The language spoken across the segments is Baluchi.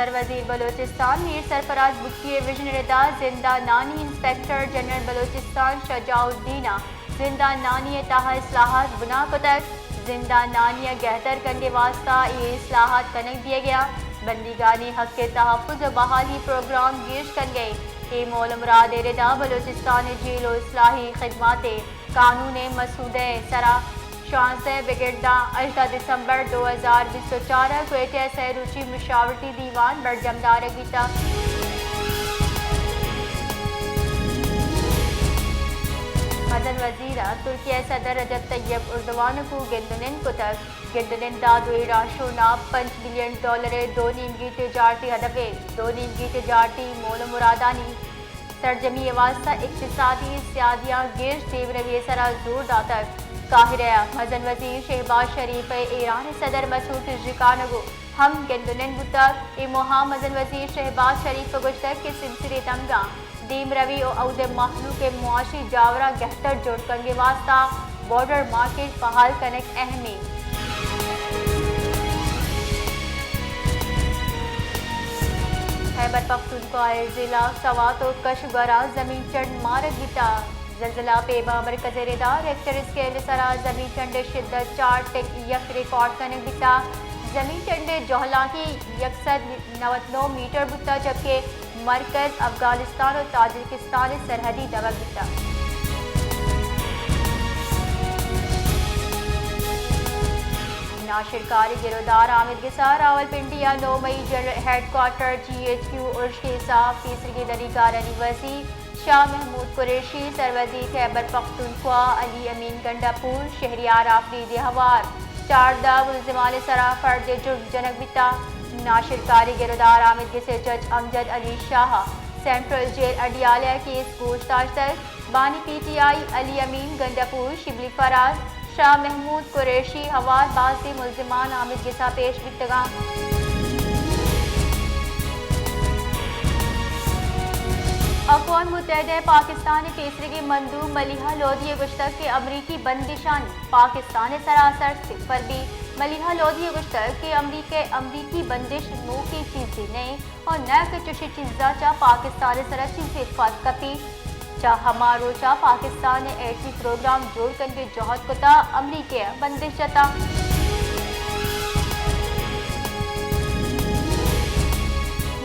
سروزیر بلوچستان میر سرفراز بگٹی ءِ وژن ءِ ردا زندانانی انسپکٹر جنرل بلوچستان شجاع الدین ءَ زندانانی ءِ تہا اصلاحات بنا کتگ۔ زندانانی ءَ گہتر کنگ ءِ واستہ اے اصلاحات کنگ بیگ ءَ انت۔ بندیگانی حق ءِ تحفظ ءُ بحالی پروگرام گیش کنگ ءَ انت۔ اے مول ءُ مراد ءِ ردا بلوچستان ءِ جیل ءُ اصلاحی خدمات ءِ قانون ءِ مسودہ ءِ سرا شانزدہ بگر داں ہژدہ دسمبر دو ہزار بیست ءُ چار ءَ کوئٹہ ءَ سئے روچی مشاورتی دیوان برجم دارگ بیتگ۔ مزن وزیر ءَ ترکیہ ءِ صدر رجب طیب اردوان ءَ گوں گند ءُ نند کتگ۔ گند ءُ نند ءَ دوئیں راہشون ءَ پنچ بلین ڈالر ءِ دو نیمگی تجارتی ہدف ءِ دو نیمگی تجارتی مول ءُ مرادانی سرجمی ءِ واستہ اقتصادی سیادیاں گیش دیمروی ءِ سرا زور داتگ۔ قاہرہ ءَ مزن وزیر شہباز شریف ءِ ایران ءِ صدر مسعود پزشکیان ءَ گوں ہم گند ءُ نند بوتگ۔ اے موہ ءَ مزن وزیر شہباز شریف ءَ گوشتگ کہ سیمسر ءِ تمگاں دیمروی ءُ اود ءِ مہلوک ءِ معاشی جاوراں گہتر جوڑ کنگ ءِ واستہ بارڈر مارکیٹ فعال کنگ اہم انت۔ خیبر پختونخوا ءِ ضلع سوات ءُ کشغر ءَ زمین چنڈ مارگ بیتگ۔ زلزلہ پیما مرکز ءِ ردا ریکٹر اسکیل ءِ سرا زمین چنڈ ءِ شدت چار ٹک یک ریکارڈ کنگ بیتگ۔ زمین چنڈ ءِ جہلانکی یک سد نود نو میٹر بوتگ، جبکہ مرکز افغانستان ءُ تاجکستان ءِ سرحدی دمگ بوتگ۔ ناشرکاری گرودار آمید گس ءَ راولپنڈی ءَ نو مئی general headquarter, G H Q, ارش کیس ءَ پیسریگیں دنیگارانی وزیر شاہ محمود قریشی، سروزیر خیبر پختونخوا علی امین گنڈاپور، شہریار آفریدی ءِ ہوار چاردہ ملزمان ءِ سرا فرد جرم جنگ بیتگ۔ ناشرکاری گرودار آمید گس ءِ جج امجد علی شاہ ءَ سینٹرل جیل اڈیالہ ءَ کیس گوش داشتگ۔ بانی پی ٹی آئی علی امین گنڈاپور، شبلی فراز، شاہ محمود قریشی ہوار بازیں ملزمان آمید گس ءَ پیش بیتگ انت۔ اقوام متحدہ ءِ پاکستان ءِ پیسریگیں مندوب ملیحہ لودھی ءَ گوشتگ کہ امریکی بندشانی پاکستان ءِ سرا اثر صفر بیت۔ ملیحہ لودھی ءَ گوشتگ کہ امریکہ، امریکی بندش نوکیں چیزے نہ انت ءُ نہ کہ چشیں چیزاں چہ پاکستان ءِ سرا چیزے فرق کپیت۔ چہ ہما روچ ءَ پاکستان ءَ ایٹمی پروگرام جوڑ کنگ ءِ جہد کتگ، امریکہ ءَ بندش جتگ۔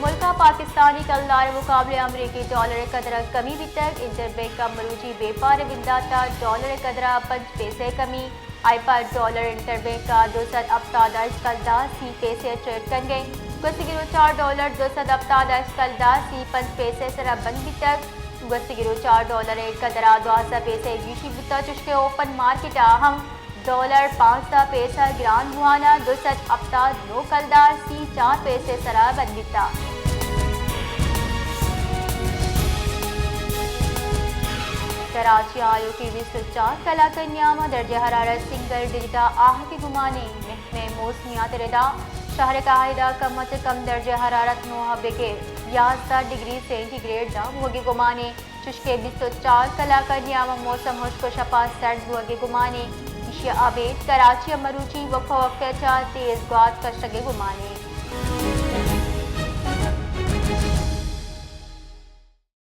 ملک ءَ پاکستانی کلدار ءِ مقابلہ ءَ امریکی ڈالر ءِ قدر ءَ کمی بیتگ۔ انٹر بینک ءَ مروچی بیپار ءِ بندات ءَ ڈالر ءِ قدر ءَ پنچ پیسہ کمی، آئی پہ ڈالر انٹر بینک ءَ دو سد ہپتاد ءُ ہشت کلدار سی پیسہ ءَ ٹریڈ کنگ ءَ انت۔ گوستگیں روچ ءَ ڈالر دو سد ہپتاد ءُ ہشت کلدار سی پنچ پیسہ ءِ سرا بند بیتگ۔ گوستگیں روچ ءَ ڈالر ءِ قدر ءَ دوازدہ پیسہ گیشی بوتگ، چوشکہ اوپن مارکیٹ ءَ ہم ڈالر پانزدہ پیسہ گران بوان ءَ دو سد ہپتاد نو کلدار سی چار پیسہ ءِ سرا بند بیتگ۔ کراچی ءَ آیوکیں بیست ءُ چار کلاک ءِ نیام ءَ درجہ حرارت سنگل ڈیجٹ ءَ آہگ ءِ گمان انت۔ مہکمہ موسمیات ءِ ردا شہر ءِ کاہد ءَ کم ءَ چہ کم درجہ حرارت نوہ بگر یازدہ ڈگری سینٹی گریڈ داں بوگ ءِ گمان انت۔ چوشکہ بیست ءُ چار کلاک ءِ نیام ءَ موسم ہشک ءُ شپ ءَ سرد بوگ ءِ گمان انت۔ ایشی ءَ ابید کراچی ءَ مروچی وقفہ وقفہ ءَ چہ تیز گوات کشگ ءِ گمان انت۔